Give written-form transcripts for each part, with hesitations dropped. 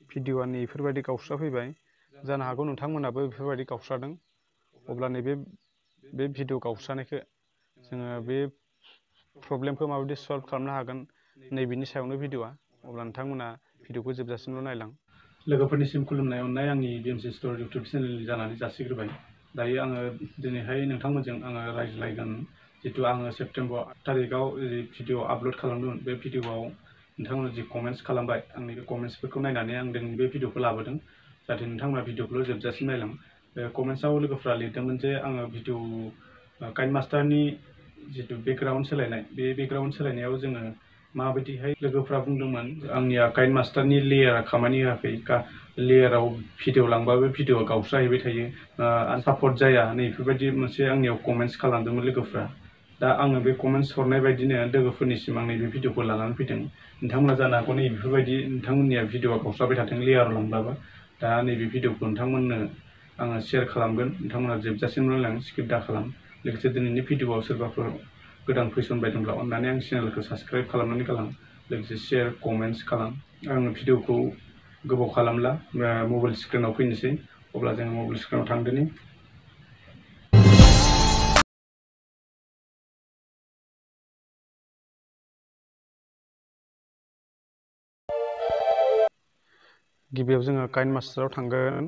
भिडिअ'आ नैफोरबायदि गावस्रा फैबाय जानो हागौ नोंथांमोनाबो बेफोरबायदि गावस्रादों अब्ला नैबे भिडिअ गावस्रानायखौ जोङो बे प्रब्लेमखौ माबायदि सल्भ खालामनो हागोन नैबेनि सायावनो भिडिअ'आ अब्ला नोंथांमोना भिडिअ'खौ जोबजासिमल' नायलां लोगोफोरनिसिम खुलुमनाय अननाय आंनि बिएमसि स्ट'र इउटुब चेनेल जानानै जासिग्रोबाय दायो आङो दिनैहाय नोंथांमोनजों आङो रायज्लायगोन जितु आङो सेप्तेम्बर 8 तारिखआव भिडिअ आपल'ड खालामदोंमोन बे भिडिअआव नोंथांमोना जि कमेन्ट्स खालामबाय आंनि बे कमेन्ट्सफोरखौ नायनानै आं दिनै बे भिडिअखौ लाबोदों जाहाथे नोंथांमोना भिडिअखौल' जोबजासिम नायलां कमेन्ट्सआव लोगोफ्रा लिरदोंमोन जे आङो भिडिअ काइनमास्टारनि जितु बेकग्राउन्ड सोलायनाय बे बेकग्राउन्ड सोलायनायाव जोङो माबायदिहाय लोगोफ्रा बुंदोंमोन आंनिया काइनमास्टारनि लेयारा खामानि होआखै लेयाराव भिडिअ लांबाबो भिडिअआ गावस्राहैबाय थायो सापर्ट जाया नै बेफोरबायदि मोनसे आंनियाव कमेन्ट्स खालामदोंमोन लोगोफ्रा दा आङो बे कमेन्ट्स हरनाय बायदिनो लोगोफोरनिसिम आं नैबे भिडिअखौ लानानै फैदों नोंथांमोना जानो हागौ नै बेफोरबायदि नोंथांमोननिया भिडिअआ गावस्राबाय थादों लेयाराव लांब्लाबो दा नैबे भिडिअखौ नोंथांमोननो आङो शेयार खालामगोन नोंथांमोना जोबजासिमल' लां स्किप दा खालाम लोगोसे दिनैनि भिडिअआव सोरबाफोर गोदान कुइसन बायदोंब्ला अननानै आं चेनेलखौ साबस्क्राइब खालामनानै गालां लोगोसे शेयार कमेन्ट्स खालाम आङो भिडिअखौ गोबाव खालामला मबाइल स्क्रिनाव फैनोसै अब्ला जोङो मबाइल स्क्रिनाव थांदोनि गिबियाव जोङो काइनमास्टाराव थांगोन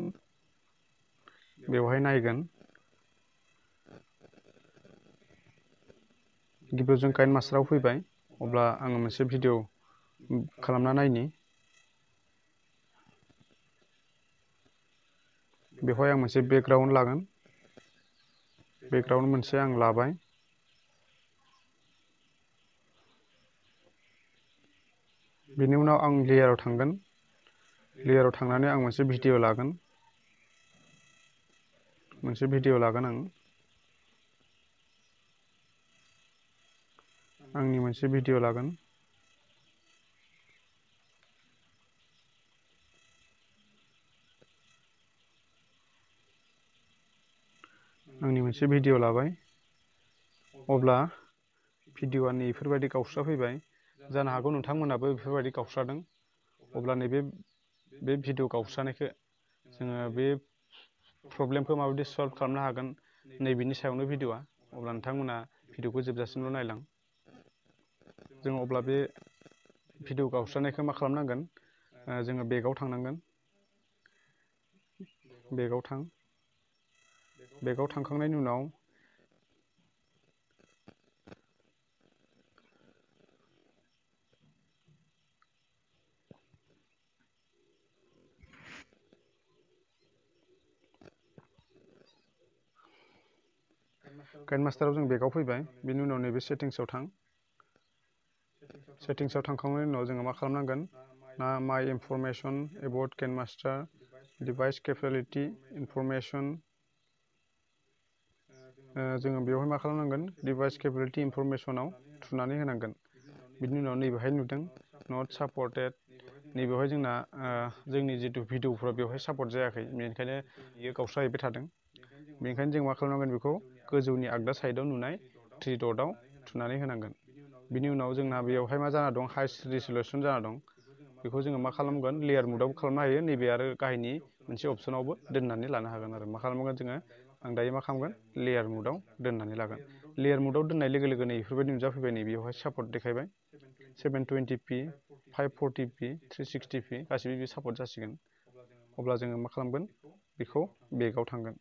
बेवहाय नायगोन गिबियाव जों काइनमास्टाराव फैबाय अब्ला आङो मोनसे भिडिअ खालामना नायनि बेवहाय आं मोनसे बेकग्राउन्ड लागोन बेकग्राउन्ड मोनसे आं लाबाय बेनि उनाव आं लेयाराव थांगोन लेयाराव थांनानै आं मोनसे भिडिअ लागोन आंनि मोनसे भिडिअ लागोन लाबाय अब्ला भिडिअआ नैफोरबायदि गावस्रा फैबाय जानो हागौ नोंथांमोनाबो बेफोरबायदि गावस्रादों अब्ला नैबे भिडिअ गावस्रानायखौ जोङो बे प्रब्लेमखौ माबायदि सल्भ खालामनो हागोन नैबेनि सायावनो भिडिअआ अब्ला नोंथांमोना भिडिअखौ जोबजासिमल' नायलां जों अब्ला बे भिडिअ गावस्रानायखौ मा खालामनांगोन जोङो बेकआव थांनांगोन बेकआव थांखांनायनि उनाव काइनमास्टाराव जों बेकआव फैबाय बेनि उनाव नैबे सेटिंसआव थांखांनायनि उनाव जोङो मा खालामनांगोन माय इनफरमेशन एबाउट काइनमास्टार डिभाइस केपेबिलिटि इनफरमेशन जोङो बेवहाय मा खालामनांगोन डिभाइस केपेबिलिटि इनफरमेशनाव थुनानै होनांगोन बिनि उनाव नैबेहाय नुदों नट सापर्टेड नैबेवहाय जोंना जोंनि जितु भिडिअफोरा बेवहाय सापर्ट जायाखै बेनिखायनो बियो गावस्राहैबाय थादों बेनिखायनो जों मा खालामनांगोन बेखौ गोजौनि आगदा साइडआव नुनाय 3 डटआव थुनानै होनांगोन बिनि उनाव जोंना बेवहाय मा जाना दं हाइ रिजल्युसन जाना दं बेखौ जोङो मा खालामगोन लेयार मुदावबो खालामनो हायो नैबे आरो गाहायनि मोनसे अपसनावबो दोननानै लानो हागोन आरो मा खालामगोन जोङो आं दायो मा खालामगोन लेयार मुदाव दोननानै लागोन लेयार मुदाव दोननाय लोगो लोगो नै बेफोरबायदि नुजाफैबाय नै बेवहाय सापर्ट देखायबाय 720p 540p 360p गासिबो बे सापर्ट जासिगोन अब्ला जोङो मा खालामगोन बेखौ बेकआव थांगोन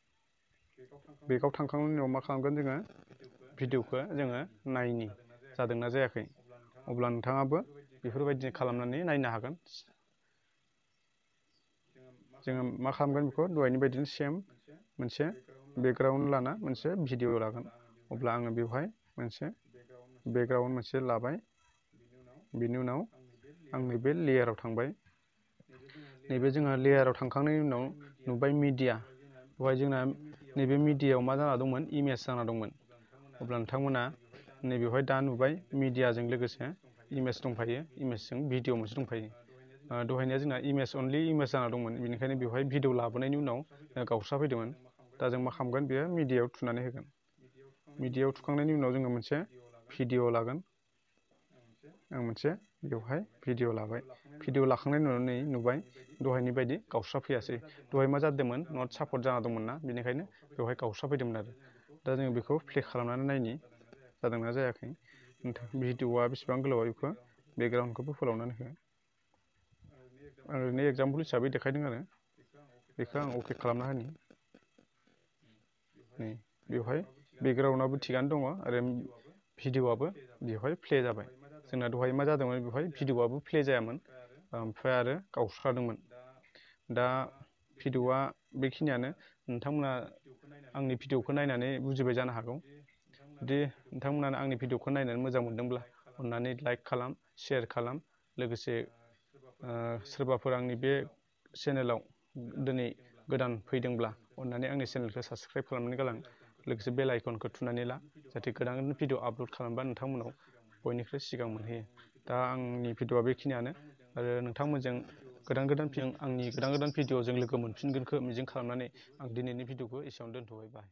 बेकआव थांखांनायनि उनाव मा खालामगोन जोङो भिडिअखौ जोङो नायनि जादोंना जायाखै अब्ला नोंथाङाबो बेफोरबायदि खालामनानै नायनो हागोन जोङो मा खालामगोन बेखौ दहायनि बायदिनो सेम मोनसे बेकग्राउन्ड लाना मोनसे भिडिअ लागोन अब्ला आङो बेवहाय मोनसे बेकग्राउन्ड मोनसे लाबाय बिनि उनाव आं नैबे लेयाराव थांबाय नैबे जोङो लेयाराव थांखांनायनि उनाव नुबाय मिडिया बेवहाय जोंना नैबे मिडियायाव मा जाना दंमोन इमेज जाना दंमोन अब्ला नोंथांमोना नैबेवहाय दा नुबाय मिडियाजों लोगोसे इमेज दंफायो इमेजजों भिडिअ मोनसे दंफायो दहायनिया जोंना इमेज अनलि इमेज जाना दंमोन बेनिखायनो बेवहाय भिडिअ लाबोनायनि उनाव गावस्रा फैदोंमोन दा जों मा खालामगोन बेयो मिडियायाव थुनानै होगोन मिडियायाव थुखांनायनि उनाव जोङो मोनसे भिडिअ लागोन आं मोनसे बेवहाय भिडिअ लाबाय, भिडिअ लाखांनायनि उनाव नै नुबाय दहायनि बायदि गावस्रा फैयासै। दहाय मा जादोंमोन, नट सापर्ट जाना दंमोन ना, बेनिखायनो बेवहाय गावस्रा फैदोंमोन आरो। दा जोङो बेखौ प्ले खालामनानै नायनि जादोंना जायाखै। भिडिअआ बेसेबां गोलाव बेखौ बेकग्राउन्डखौबो फोलावनानै हो। आं ओरैनो एगजाम्पोल हिसाबै देखायदों आरो बेखौ आं अके खालामना होनि। नै बेवहाय बेकग्राउन्डआबो थिगानो दङ आरो भिडिअआबो बेवहाय प्ले जाबाय। जोंना दहाय मा जादोंमोन, बेवहाय भिडिअआबो प्ले जायामोन, ओमफ्राय आरो गावस्रादोंमोन। दा भिडिअआ बेखिनियानो। नोंथांमोना आंनि भिडिअखौ नायनानै बुजिबाय जानो हागौ। जुदि नोंथांमोना आंनि भिडिअखौ नायनानै मोजां मोनदोंब्ला अननानै लाइक खालाम, शेयार खालाम। लोगोसे सोरबाफोर आंनि बे चेनेलाव दिनै गोदान फैदोंब्ला अननानै आंनि चेनेलखौ साबस्क्राइब खालामनानै गालां। लोगोसे बेल आइकनखौ थुनानै ला, जाहाथे गोदान भिडिअ आपल'ड खालामबा नोंथांमोनाव बयनिख्रुइ सिगां मोनहैयो। दा आंनि भिडिअआ बेखिनियानो आरो नोंथांमोनजों आंनि गोदान भिडिअजों लोगो मोनफिनगोनखौ मिजिं खालामनानै आं दिनैनि भिडिअखौ एसेयावनो दोनथ'बाय। बाय।